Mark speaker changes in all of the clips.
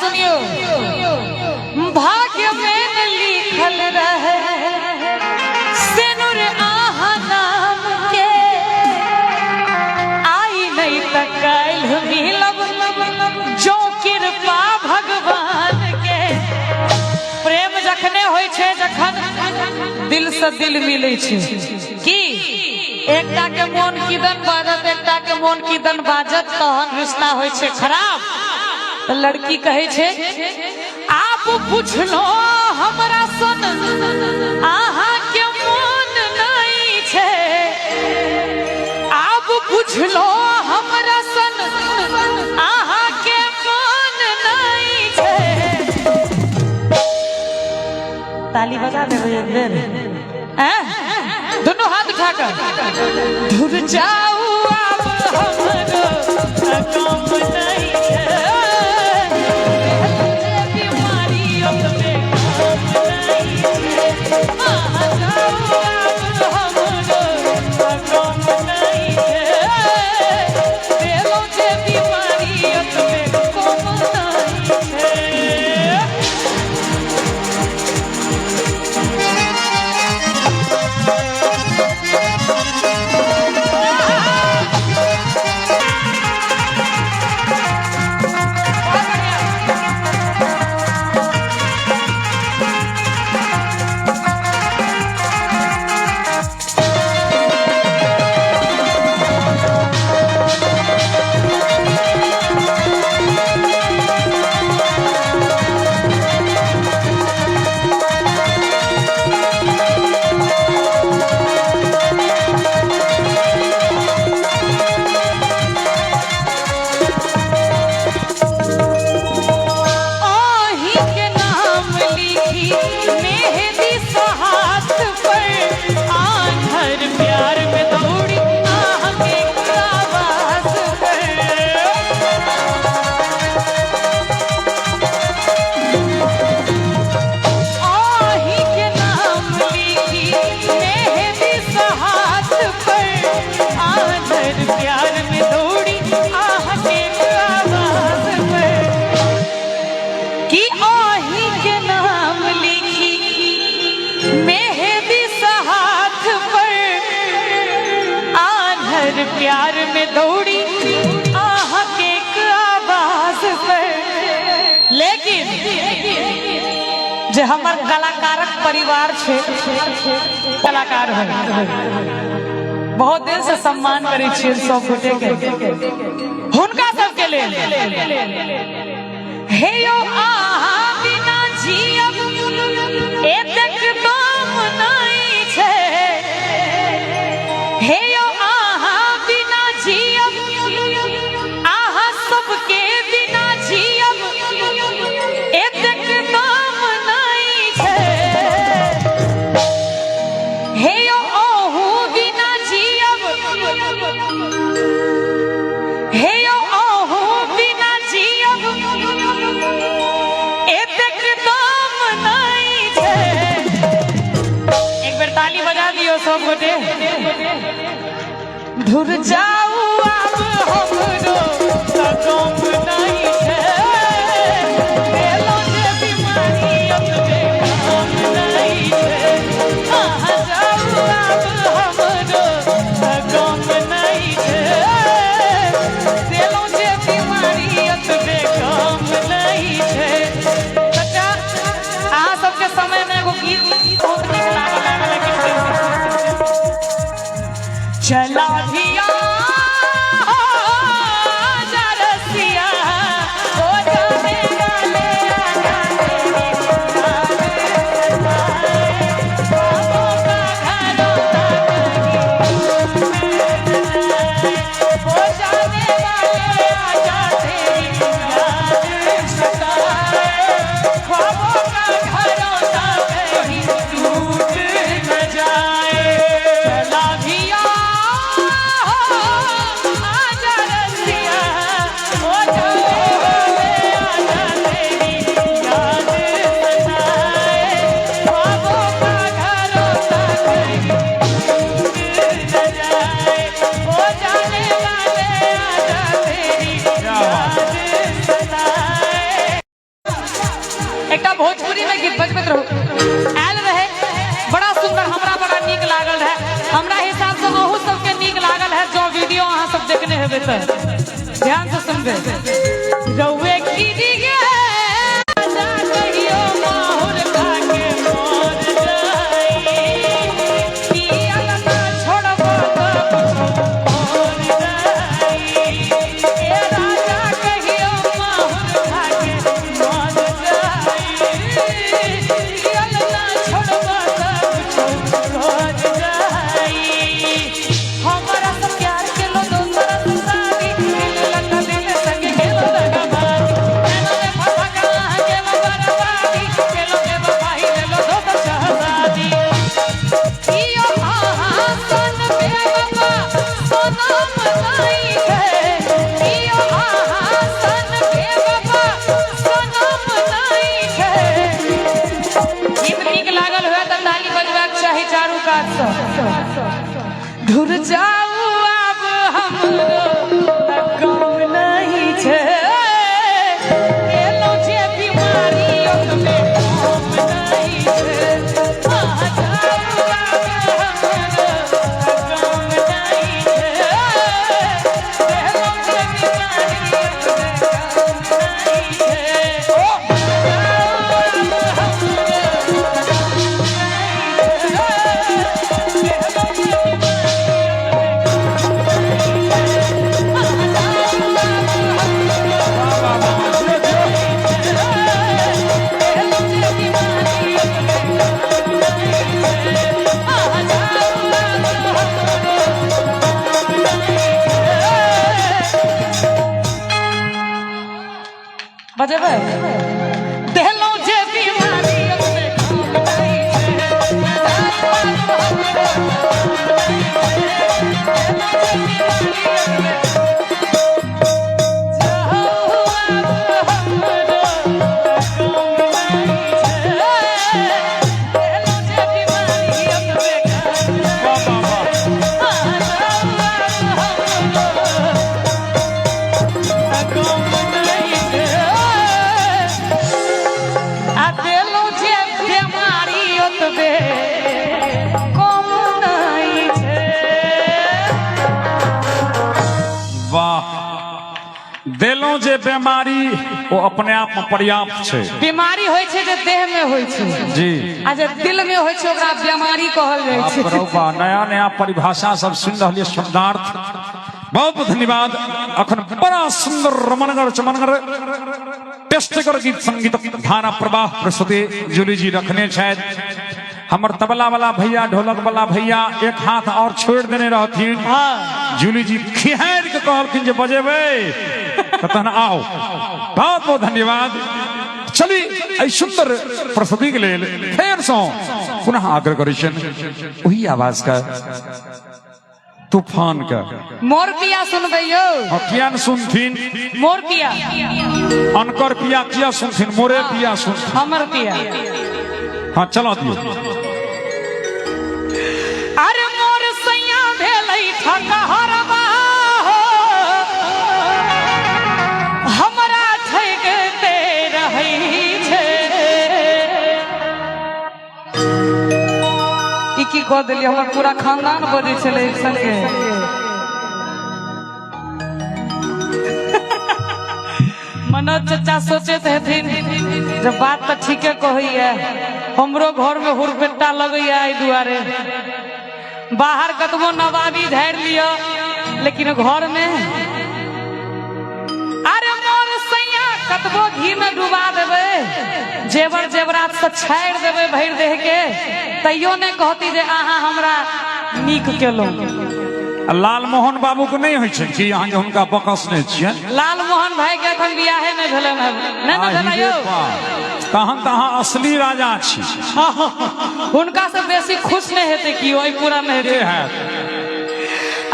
Speaker 1: सुनियो। भाग्य में न लिखल रहे सिनुर आहा नाम के, आई नहीं त काल्हि मिलब जो कृपा भगवान के। प्रेम जखने होइ छै जखन दिल से दिल मिलै छै। की एकटा के मोन किदन बाजत, एकटा के मोन किदन बाजत, तहन रिश्ता होइ छै खराब। तऽ लड़की कहै छै, आप पुछलो हमरा सन अहाँ के मोन नहीं छै, आब पुछलो हमरा सन अहाँ के मोन नहीं छै। ताली बजा देबै एक बेर, हैं? दुनू हाथ उठा कर। धुर जाऊ आब हमरो काम नहीं छै, जे बीमारी ओतबे काम नहीं छै। अहाँ जाऊ आब हमरो काम नहीं छै, देलो जे बीमारी ओतबे काम नहीं छै। अहीं के नाम लिखी मेहंदी हाथ पर, आंधर प्यार में दौड़ी आह के आवाज पर। अहीं के नाम लिखी मेहंदी हाथ पर, आंधर प्यार में दौड़ी आह के आवाज पर। कि अहीं के नाम लिखी मेहंदी हाथ पर, आंधर प्यार में दौड़ी आह के आवाज पर। लेकिन जे हमर कलाकारक परिवार छै, कलाकार है, बहुत दिल से सम्मान करै छियै सब गोटे के, हुनका सबके लेल। हे यो आहा बिना जियब एतेक दाम नहीं छै, हे यो आहा बिना जियब, आहा सबके बिना जियब एतेक दाम नहीं छै। हे यो अहू बिना जियब, हे यो अहू बिना जियब एतेक दाम नहीं छै। एक बेर ताली बजा दियौ सब गोटे। धुर जाऊ आब हमरो काम नहीं छै, देलो जे बीमारी ओतबे काम नहीं छै। अहाँ जाऊ आब हमरो काम नहीं छै, देलो जे बीमारी ओतबे काम नहीं छै। चाचा, अहाँ सबके समय में एगो गीत बहुत नीक लागल, लेकिन चला धिया जा रसिया, ओ जाने वाले आजा तेरी याद सताए, ख्वाबों का घरौंदा कहीं टूट न जाए, ओ जाने वाले आजा तेरी याद सताए, ख्वाबों का घरौंदा कहीं टूट न जाए। चला धिया हेबै तऽ ध्यान से सुनबै। रौए गिरी जा कहियो माहुर खा के मर जाई, पियल ना छोड़ब तऽ कुछो और जाई। ए राजा कहियो माहुर खा के मर जाई, पियल ना छोड़ब तऽ कुछो और जाई। हमरा से प्यार केलो दोसर से शादी, दिल लगा दिल संग गेलो दगाबाजी। नैना में फंसा के अहाँ गेलो बर्बादी, केलो बेवफाई लेलो दोसर शहजादी। इयो अहाँ सन बेवफा सनम नहीं छै, इयो अहाँ सन बेवफा सनम नहीं छै। गीत नीक लागल हुए तऽ ताली बजबाक चाही चारू कात सँ। धुर जाऊ आब हमरो काम नहीं छै, देलौं जे बीमारी ओतबे कम नहीं छै। अहाँ जाऊ आब हमरो काम नहीं छै, देलौं जे बीमारी ओतबे कम नहीं छै। जाऊ आब हमरो
Speaker 2: वाह वाह वाह, जियो जियो।
Speaker 1: बजेबै देहलौं जे बीमारी ओतबे कम नहीं छै।
Speaker 2: वाह वाह वाह।
Speaker 1: आ देलौं जे बेमारी ओतबे कम नहीं छै।
Speaker 2: वाह, देलहुँ जे बेमारी ओ अपने आप में पर्याप्त छै।
Speaker 1: बीमारी होइ छै जे देह में होइ छै
Speaker 2: जी,
Speaker 1: आ जे दिल में होइ छै ओकरा बीमारी कहल जाइ
Speaker 2: बाप
Speaker 1: छै।
Speaker 2: रौ बा, नया नया परिभाषा सब सुनि रहलियै, शब्दार्थ। बहुत बहुत धन्यवाद। अखन बड़ा सुंदर रमनगर चमनगर टेस्टगर गीत संगीत धारा प्रवाह प्रस्तुति जूली जी रखने छथि। हमर तबला वाला भैया, ढोलक वाला भैया एक हाथ और छोड़ देने रहथिन। जूली जी खिहार के कहलखिन जे बजेबै तऽ तहन आओ। बहुत बहुत धन्यवाद। चली एहि सुंदर प्रस्तुति के लेल फेर सँ पुनः आग्रह करै छियनि ओही आवाज के, तूफान के।
Speaker 1: मोर पिया सुनबै यौ।
Speaker 2: हँ, किया ने सुनथिन।
Speaker 1: मोर पिया।
Speaker 2: अनकर पिया किया सुनथिन, मोरे पिया सुनथिन।
Speaker 1: हमर पिया।
Speaker 2: हाँ, चला दियौ।
Speaker 1: अरे मोर सैया भेलै ठकहरबा हो, हमरा ठगिते रहै छै। ई की कऽ देलियै, हमर पूरा खानदान बजै छलै एक संगे। मनोज चाचा सोचैत हेथिन जे बात तऽ ठीके कहैया, हमरो घर में हुरपेट्टा लगैया एहि दुआरे। बाहर कतबो नवाबी झाड़ि लिअ लेकिन घर में अरे मोर सैया कतबो घी में डुबा देबै, जेवर जेवरात से छाड़ि देबै भरि देह के, तैयो नहि कहती जे अहाँ हमरा नीक केलहुँ।
Speaker 2: आ लालमोहन बाबू के नहि होइ छै कि अहाँ जे हुनका बकसने छियै?
Speaker 1: लालमोहन भाई के एखन बियाहे नहि भेलनि हन। नहि ने भेलै
Speaker 2: आहि रे
Speaker 1: यौ।
Speaker 2: बा, तहन तऽ अहाँ असली राजा छी।
Speaker 1: हुनका से बेसी खुश नहि हेतै कियो एहि पूरा नहि
Speaker 2: के
Speaker 1: हेतै।
Speaker 2: हैत?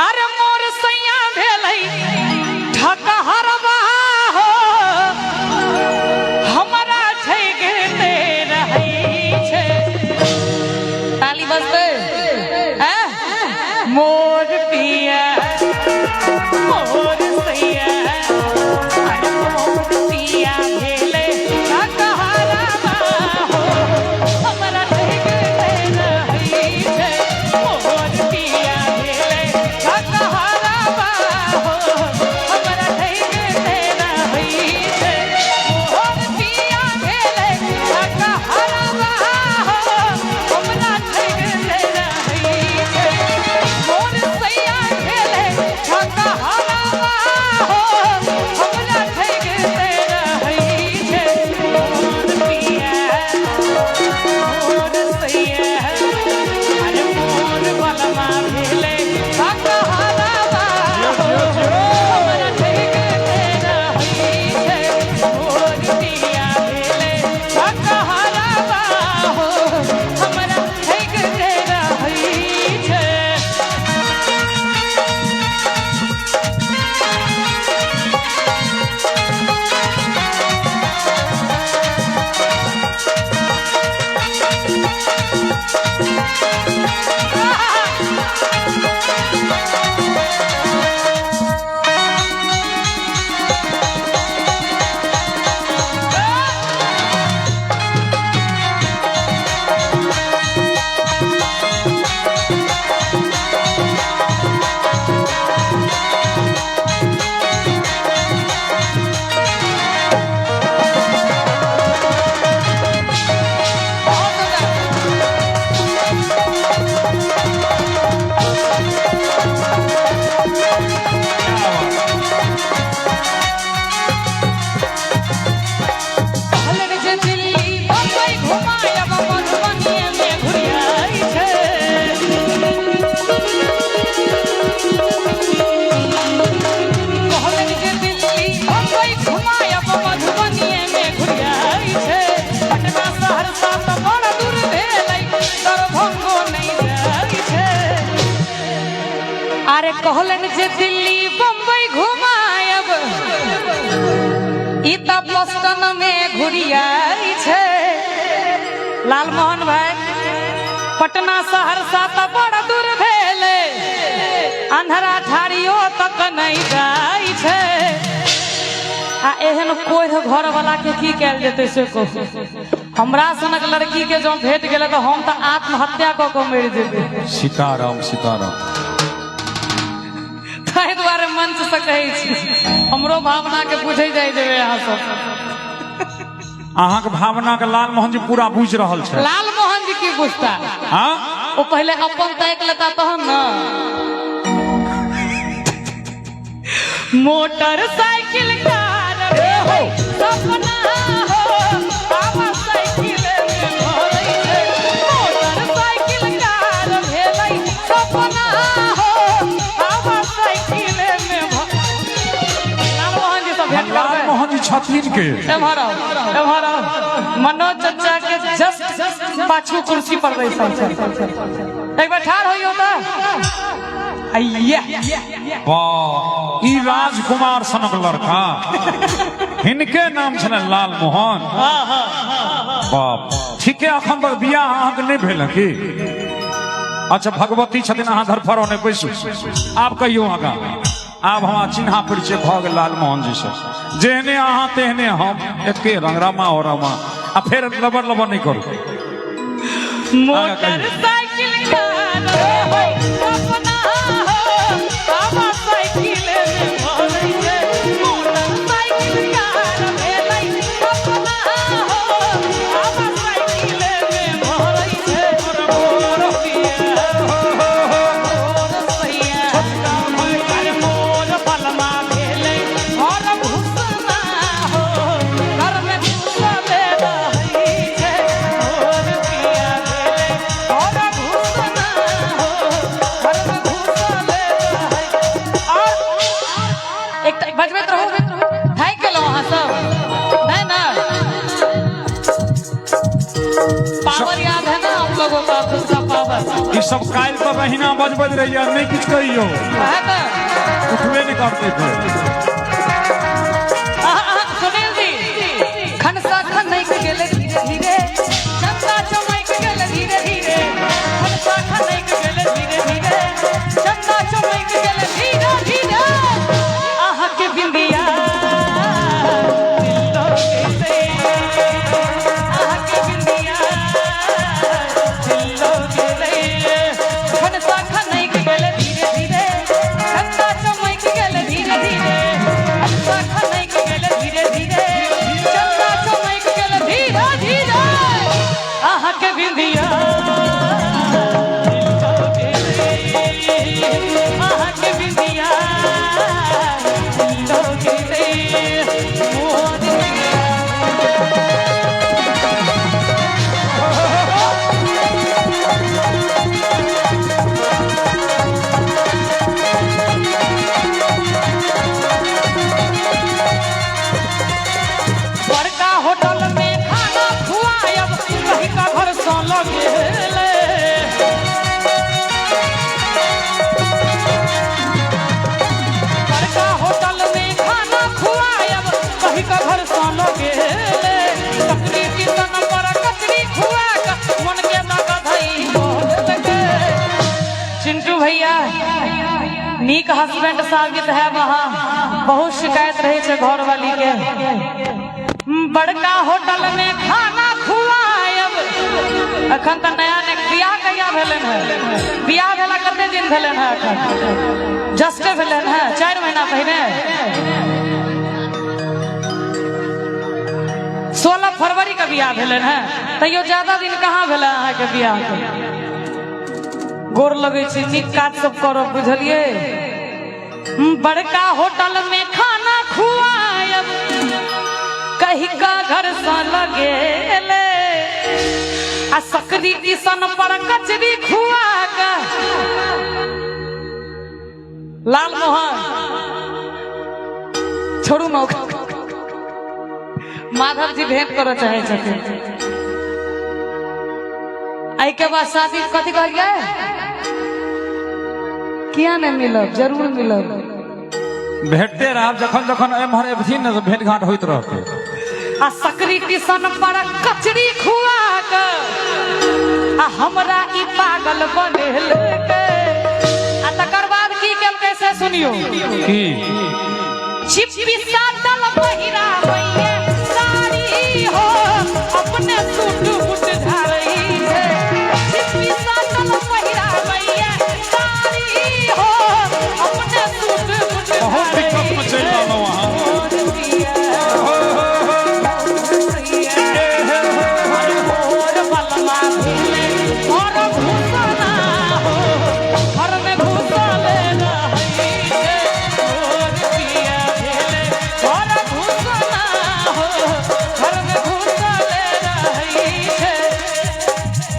Speaker 1: अरे मोर सैया भेलै ठकहरबा हो, हमरा ठगिते रहै छै। ताली बजतै। ऐं? मोर पिया मोर सैया, अरे मोर पिया भेलै ठकहरबा हो, हमरा ठगिते रहै छै। मोर पिया कहलनि जे दिल्ली बम्बई घुमायब, ई तऽ बोस्टन में घुरियाई छै। लालमोहन भाई, पटना सहरसा तऽ बड़ दूर भेलै, अन्हरा ठाड़ियो तक नहि जाइ छै। आ एहन कोढ़ घर वाला के की कयल जेतै से कहू। हमरा सनक लड़की के जँ भेट गेलै तऽ हम तऽ आत्महत्या कऽ कऽ मरि जेबै।
Speaker 2: सीताराम सीताराम।
Speaker 1: ताहि दुआरे मंच से कहै छी, हमरो भावना के बुझै जाइ जेबै अहाँ सब।
Speaker 2: अहाँके भावना के लाल मोहन जी पूरा बुझि रहल छै।
Speaker 1: लाल मोहन जी की बुझता?
Speaker 2: हाँ,
Speaker 1: ओ पहिले अपन ताकि लेता तहन ने। मोटरसाइकिल कार हो सपना हो, बाबा साइकिल में भरै छै। मोटरसाइकिल कार भेलै सपना हो, बाबा साइकिल में भरै। लालमोहन जी सब भेंट
Speaker 2: लाल
Speaker 1: करबै।
Speaker 2: मोहन जी छथिन के?
Speaker 1: एम्हर आउ, एम्हर आउ। मनोज चचा के जस्ट पाछू कुर्सी पर बैसल छै। एक बार ठाढ़ होइयो तऽ। अय्या
Speaker 2: वाह, ई राजकुमार सनक लड़का, हिनके नाम छलै लाल मोहन। बाप, ठीके। अखन तक बियाह अहाँके नहि भेल की? अच्छा, भगवती छथिन, अहाँ धरफड़ो नहि, बैसू। आब कहियौ आगाँ। आब हमरा चिन्हा परिचय भऽ गेल लाल मोहन जी से। जेहने अहाँ तेहने हम, एके रंग, रामा हो रामा। आ फेर लबर लबर नहि करू।
Speaker 1: मोटरसाइकिल कार हो सपना हो, बाबा साइकिल में भरै छै। मोटरसाइकिल कार भेलै सपना हो, बाबा साइकिल में भरै छै। मोर पिया, मोर सैया, अरे मोर बलमा भेलै घर घुसना हो, घर में घुसले रहै छै। मोर पिया भेलै घर घुसना हो, घर में घुसले रहै। और एकटा बजबैत रहू। थाकि गेलहुँ अहाँ सब? नहीं ना? पावर याद है ना आप लोगों का, दूसरा पावर?
Speaker 2: ई सब काल्हि तक अहिना बजबैत रहिए, नहि किछु कहियौ।
Speaker 1: है ना?
Speaker 2: उठबे नहि करतै फेर।
Speaker 1: आहा, आहा, सुनील जी, खनसा खनक गेल धीरे धीरे, चंदा चमक गेल धीरे धीरे। खनसा खनक गेल धीरे धीरे, चंदा चमक गेल धीरे धीरे। अहाँ के बिंदिया दिल गेलै, अहाँ के बिंदिया दिल गेलै। खनसा खनक गेल धीरे धीरे, चंदा चमक गेल धीरे धीरे। खनसा खनक गेल धीरे धीरे, चंदा चमक गेल धीरे धीरे। अहाँ के बिंदिया दिल गेलै, अहाँ के बिंदिया दिल गेलै। मोर पिया। बड़का होटल में खाना खुआयब कही का घर सँ लगेले। बड़का होटल में खाना खुआयब कही का घर सँ लगेले। ककरी किसन पर कचरी खुआ कऽ मन के मगधई बोल के। चिंटू भैया, नीक हस्बैंड साबित है वहाँ। बहुत शिकायत रहे छै घर वाली के। बड़का होटल में खाना खुआयब। अखन तऽ नया ने बियाह कहिया भेलनि है? बियाह भेला कते दिन भेलनि है? अखन जस्टे भेलनि है, 4 महीना पहिने, 16 फरवरी के बियाह भेलनि है। तैयो ज्यादा दिन कहाँ भेलै अहाँके बियाह के? गोर लगै छै, नीक काज सब करब, बुझलियै? बड़का होटल में खाना खुआयब कही का घर सँ लगेले, आ सकरी किसन पर कचरी खुआ के। लाल मोहन, छोड़ू न, माधव जी भेंट करऽ चाहै छथिन। एहिके बाद शादी कथी कहलियै? किया नहि मिलब, जरूर मिलब।
Speaker 2: भेटते रहब, जखन जखन एम्हर एबथिन ने तऽ भेंट घाट होइत रहतै।
Speaker 1: आ सकरी टिसन पर कचरी खुआ के आ हमरा ई पागल बनेलकै। आ तकर बाद की केलकै से सुनियो।
Speaker 2: की?
Speaker 1: छिप्पी साटल पहिरा मैया साड़ी हो, अपने सूट बूट झाड़ै छै। छिप्पी साटल पहिरा मैया साड़ी हो, अपने सूट बूट
Speaker 2: बहुत दिक्कत में चलि रहलहुँ अहाँ।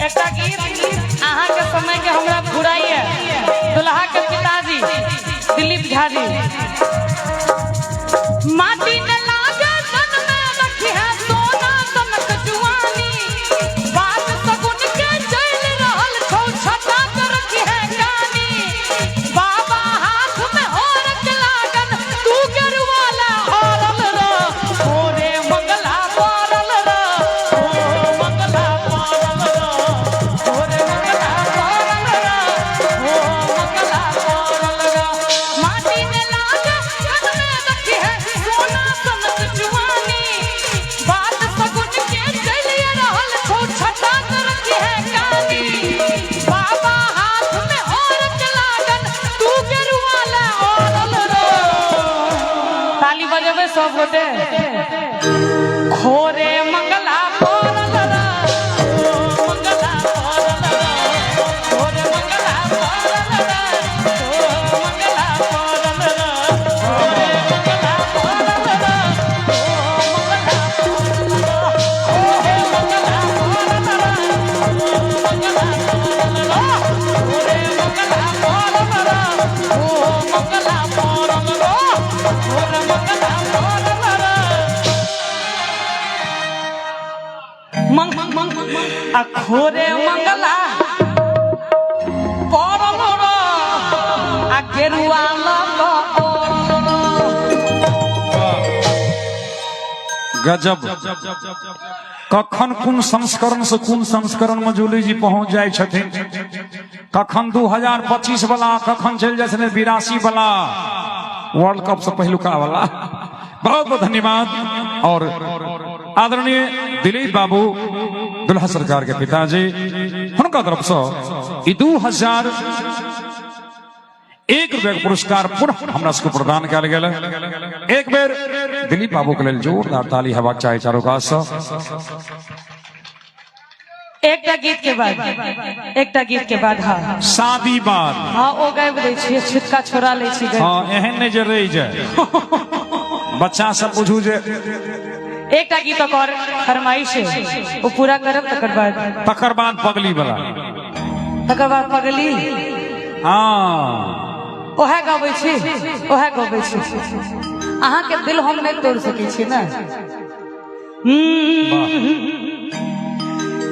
Speaker 1: एकटा गीत अहाँके समय के हमरा फुराइए, दुल्हा के पिताजी दिलीप झा जी। माटी न लागे तन में रखी है सोना तनक जुआनी, बात सगुन के चल रहल छौ छटा के रखी है कानी। बाबा हाथ में होरक लागन तू गेरुआला हरल र, ओरे मंगला पड़ल र, ओ मंगला पड़ल र, ओरे मंगला पड़ल र, ओ मंगला पड़ल र। माटी में लागे तन में रखी है सोना सनक जुआनी, बात सगुन के चलिए रहल छौ छटा के रखी है कानी। बाबा हाथ में औरत लागन तू गेरुआला औरल र। ताली बजेबै सब गोटे। खोरे मंगला पड़ल र, ओ मंगला पड़ल र, खोरे मंगला पड़ल र, ओ मंगला पड़ल र, खोरे मंगला पड़ल र, ओ मंगला पड़ल र, खोरे मंगला पड़ल र, ओ मंगला पड़ल र, खोरे मंगला पड़ल र, ओ मंगला पड़ल र, खोरे मंगला पड़ल र। मंग मंग आ खोरे मंगला पड़ल र, आ गेरुआ लऽ कऽ ओढ़ल र।
Speaker 2: गजब, कखन कोन संस्करण से कोन संस्करण में जूली जी पहुंच जाइ छथिन। कखन 2025 वाला, कखन चलि जाइ छथिन 82 वाला, वर्ल्ड कप से पहिलुका वाला। बहुत बहुत धन्यवाद। और आदरणीय दिलीप बाबू दुल्हा सरकार के पिताजी, हुनका तरफ से ई 2001 रुपया के पुरस्कार पुनः हमरा सबके प्रदान कयल गेल। एक बेर दिलीप बाबू के लेल जोरदार ताली हेबाक चाही चारू कात से।
Speaker 1: एकटा गीत के बाद, एकटा गीत के बाद, हाँ।
Speaker 2: शादी बाद।
Speaker 1: हाँ, ओ गाबि दै छियै, छुटका छोड़ा लै छी गाबि।
Speaker 2: हाँ, एहन नहि जे रहि जाय बच्चा सब, बुझू जे
Speaker 1: एकटा गीत और फरमाइश है, ओ पूरा करब तकर बाद।
Speaker 2: तकर बाद पगली वाला।
Speaker 1: तकर बाद पगली।
Speaker 2: हाँ।
Speaker 1: ओहे गबै छी, ओहे गबै छी। अहाँके दिल हम नहि तोड़ सकै छी ने।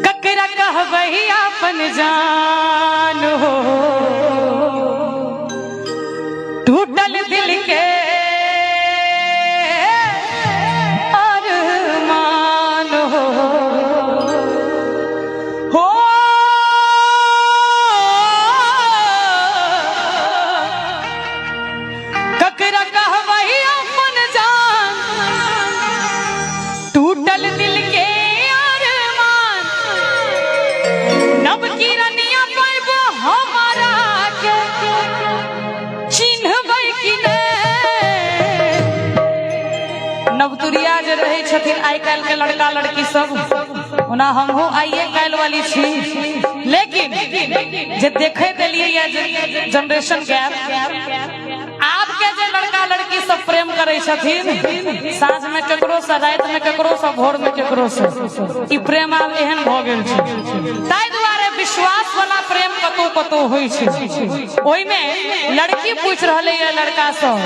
Speaker 1: ककरा कहबै अपन जान हो, टूटल दिल के अरमान हो, हो ककरा कहबै अपन जान, टूटल दिल के अरमान। नव किरनिया पैबो हमारा के चिन्हबै कि नै। नवतुरिया जे रहै छथिन आइ काल्हि के लड़का लड़की सब, ओना हमहूँ आइए काल्हि वाली छी, लेकिन जे देखैत एलियै या जनरेशन गैप, आब के जे लड़का लड़की सब प्रेम करै छथिन, साँझ में केकरो से, राति में केकरो से, भोर में केकरो से, ई प्रेम आब एहन भऽ गेल छै। ताहि दुआरे विश्वास वाला प्रेम कतौ कतौ होइ छै। ओहिमे लड़की पूछि रहलै ये लड़का सँ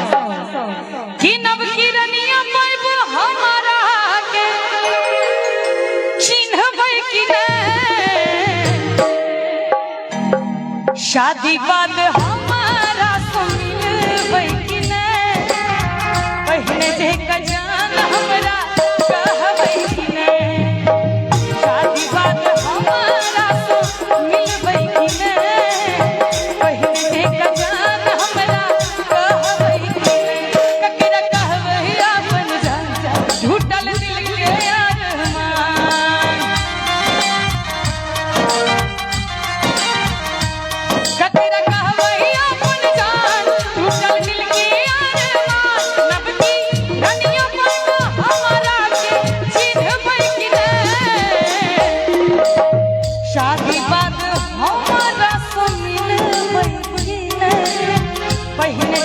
Speaker 1: कि नव किरनिया पैबो हमारा के चिन्हबै कि नै, शादी बाद हमारा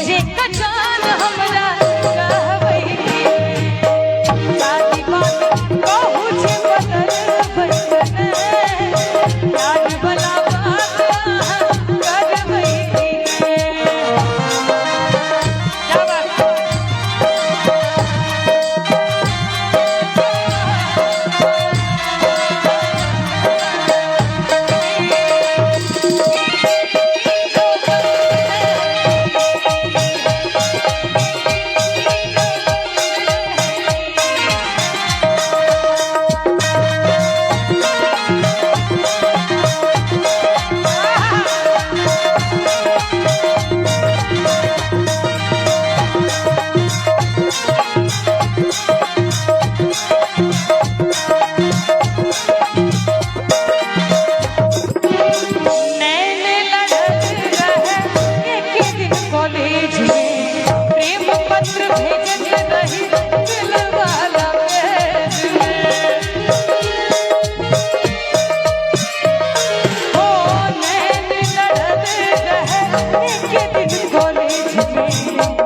Speaker 1: जे कजान हमरा कहबै की ने। शादी बात कहू जे बदलबै ने, प्यार वाला बात अहाँ करबै की ने। क्या बात। नैन लड़ल रहे एक दिन कॉलेज में, प्रेम पत्र भेजत रही दिल वाला पेज में। हो नैन लड़ल रहे एक दिन कॉलेज में,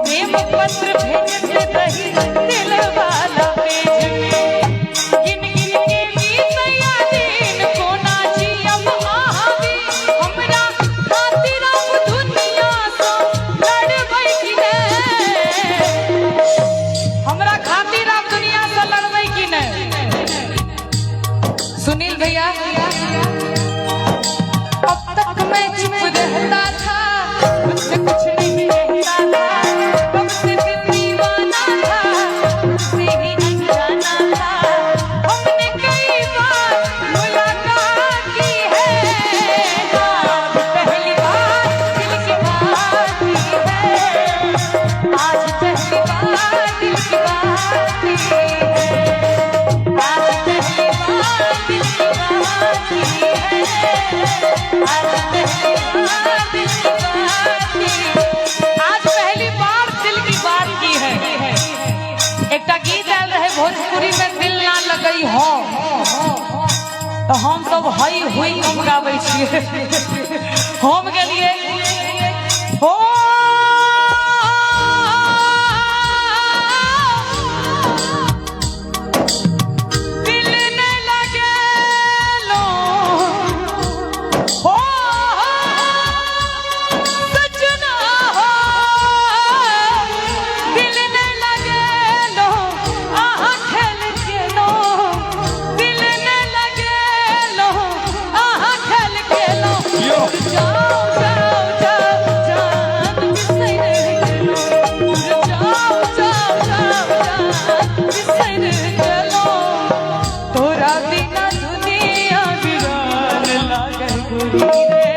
Speaker 1: प्रेम पत्र भेजत रही दिल वाला पेज में। गिन गिन के बीतया दिन कोना जियब अहाँ बिन, हमरा खातिर अब दुनिया सँ लड़बै की नै। हमरा खातिर अब दुनिया सँ लड़बै की नै। सुनील भैया, अब तक मैं चुप रहता था, मुझसे कुछ नहीं कहता था, कब से दिल दीवाना था, तुझसे ही अनजाना था। हमने कई बार मुलाकात की है, आज पहली बार दिल की बात की है, आज पहली बार दिल की बात की है, आज पहली बार दिल की बात की है, आज पहली बार दिल की बात की, आज पहली बार दिल की बात की है। एकटा गीत आयल रहे भोजपुरी में, दिल ना लगई हो, तो हम सब हई हुई हम गाबै छियै। हम गेलिए हो दिल न लगेलो हो सजना हो, दिल न लगेलो अहाँ खेल गेलो, दिल न लगेलो अहाँ खेल गेलो, जाओ जाओ जाओ जान बिसर गेलो, जाओ जाओ जाओ जान बिसर गेलो, तोरा बिना दुनिया वीरान लागै गोरी रे,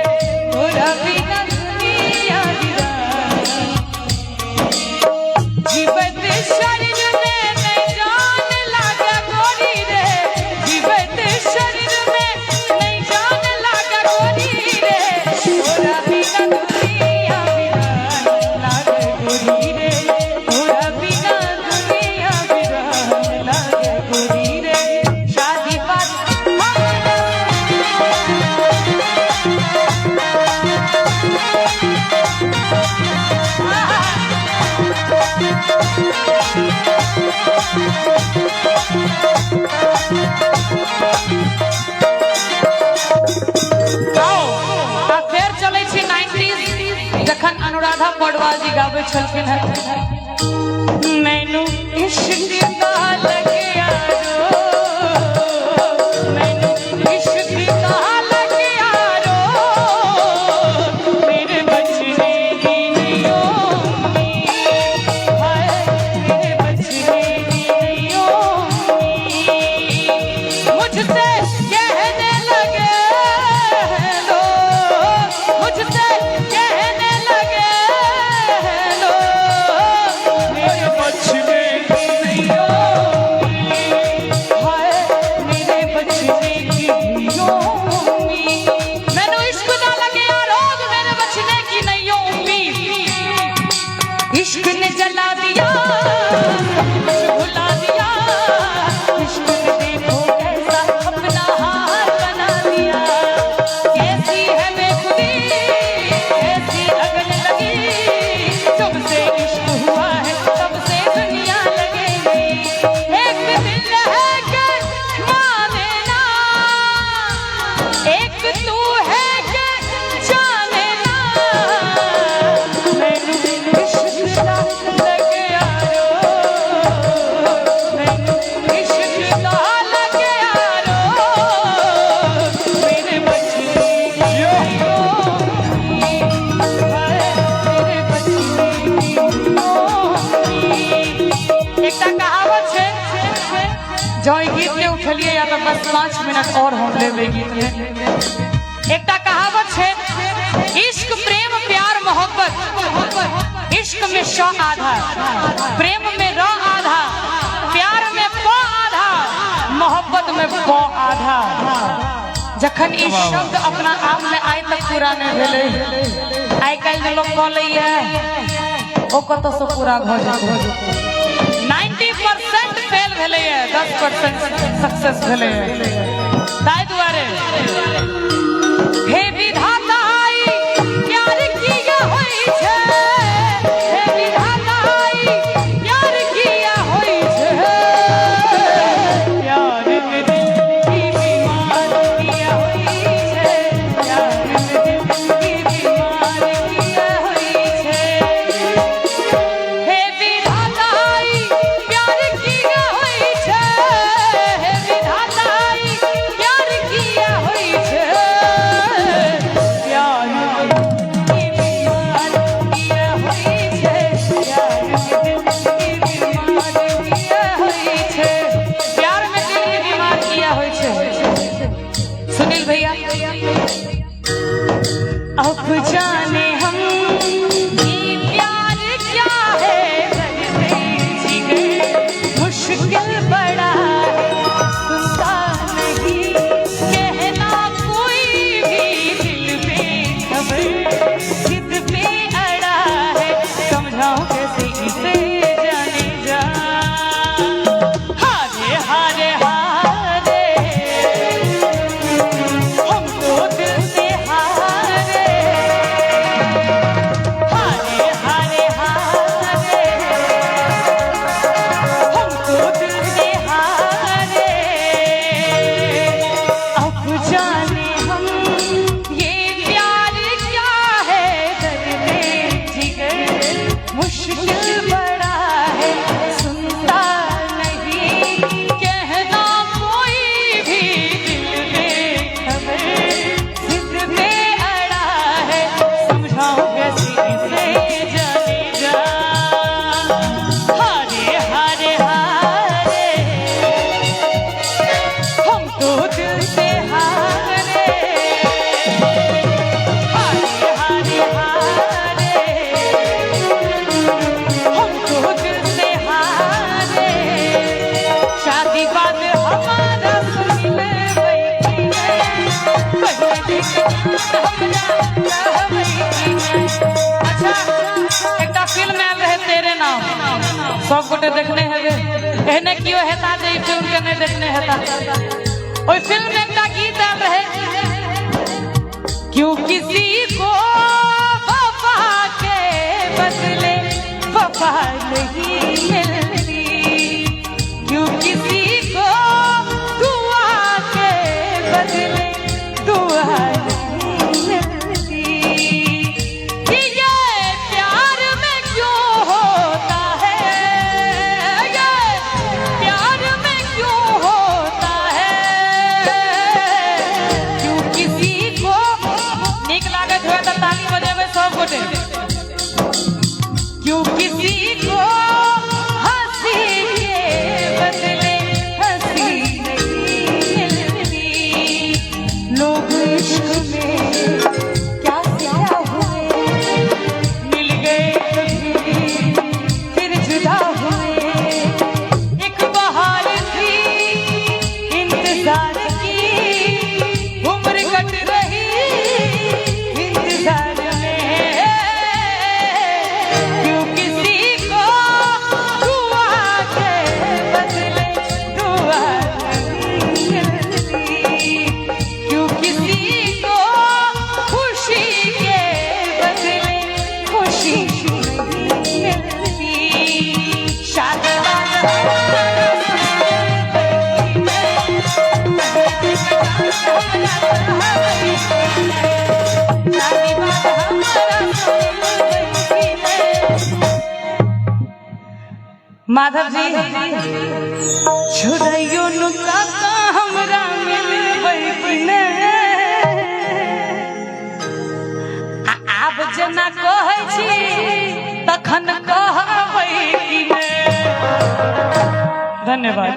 Speaker 1: तोरा बिना दुनिया वीरान। जीवत शरीर में नहीं जान लागे गोरी रे, जीवत शरीर में नहीं जान लागे गोरी रे, तोरा बिना दुनिया वीरान लागे गोरी रे, तोरा बिना दुनिया वीरान लागे गोरी रे। शादी बात आओ आ फेर चलै छी 90s, जखन अनुराधा पौडवाल जी गाबै छलखिन हैं, मैनू इश्क दा लग्या रोग, मैनू इश्क दा लग्या रोग, मेरे बचने दी नहीं उम्मीद, हाय मेरे बचने दी नहीं उम्मीद। मुझसे कहने लगे लोग, मुझसे कहने लगे लोग, मेरे बचने की नहीं उम्मीद, हाय मेरे बचने की नहीं उम्मीद। मैनू इश्क दा लग्या रोग, मेरे बचने की नहीं उम्मीद। इश्क ने जला दिया सब कुछ भुला दिया, इश्क ने देखो कैसा अपना हाल बना दिया। कैसी है बेखुदी, कैसी लगन लगी, जब से जँ ई गीत के उठेलियै या तऽ बस 5 मिनट और हम लेबै गीत में। एकटा कहावत छै, इश्क प्रेम प्यार मोहब्बत। इश्क में श आधा, प्रेम में र आधा, प्यार में प आधा, मोहब्बत में ब आधा। जखन ई शब्द अपना आप में आइ तक पूरा नहि भेलै। आइ काल्हि जे लोक कऽ लैए ओ कतऽसँ पूरा भऽ जेतै? 90% फेल भेलैए, 10% सक्सेस भेलैए। ताहि दुआरे हे विधाता, ई प्यार किया होइ छै? हे विधाता, ई प्यार किया होइ छै? प्यार में दिल की बीमार किया होइ छै? प्यार में दिल की बीमार किया होइ छै? हे विधाता, ई प्यार किया होइ छै? हे विधाता, ई प्यार किया होइ छै? प्यार में की बीमार किया होइ छै? प्यार में दिल की बीमार किया होइ छै? प्यार में दिल के बीमार किया होइ छै? सुनील भैया। अब जाने हम ये प्यार क्या है, दर्द जिगर मुश्किल बड़ा है, सुनता नहीं कहना कोई भी, दिल बेखबर जिद पे अड़ा है, समझाऊं कैसे इसे जाने जा। हारे हारे हारे हम तो दिल से हारे, हारे हारे हारे हम तो दिल से हारे। अब जाने हम ये प्यार क्या है, दर्द जिगर मुश्किल बड़ा है, सुनता नहीं कहना कोई भी, दिल बेखबर जिद पे अड़ा है, समझाऊं कैसे इसे जाने जा। हारे हारे हारे हम तो दिल से हारे, हारे हारे हारे हम तो दिल से हारे। शादी बाद हमारा सुन ले पहले हमरा कहबै। अच्छा, एकटा फिल्म आयल रहे तेरे नाम, सब गोटे देखने हेबै। एहने कियो हेता जे ई फिल्म के नहीं देखने हेता। ओहि फिल्म में एकटा गीत आयल रहे, क्यों किसी को वफा के बदले वफा नहीं मिलती, क्यों किसी को दुआ के बदले दुआ नहीं मिलती, कि ये प्यार में क्यों होता है, ये प्यार में क्यों होता है? क्यों किसी को नीक लागत हुए तऽ ताली बजेबै सब गोटे। क्यों किसी को हंसी के बदले हंसी नहीं मिलती? लोग इश्क में क्या क्या हुए, मिल गए कभी फिर जुदा हुए। एक बहार थी इंतजार की, उम्र कट रही इंतजार में। क्यों किसी को दुआ के बदले दुआ नहीं मिलती? क्यों किसी को खुशी के बदले खुशी नहीं मिलती? शादी बाद हमारा शादी बाद हमारा। माधव जी, छोड़ियो नुका हमरा मिलबै कि ने? आ आब जेना कहै छी तखन कहबै कि ने? धन्यवाद।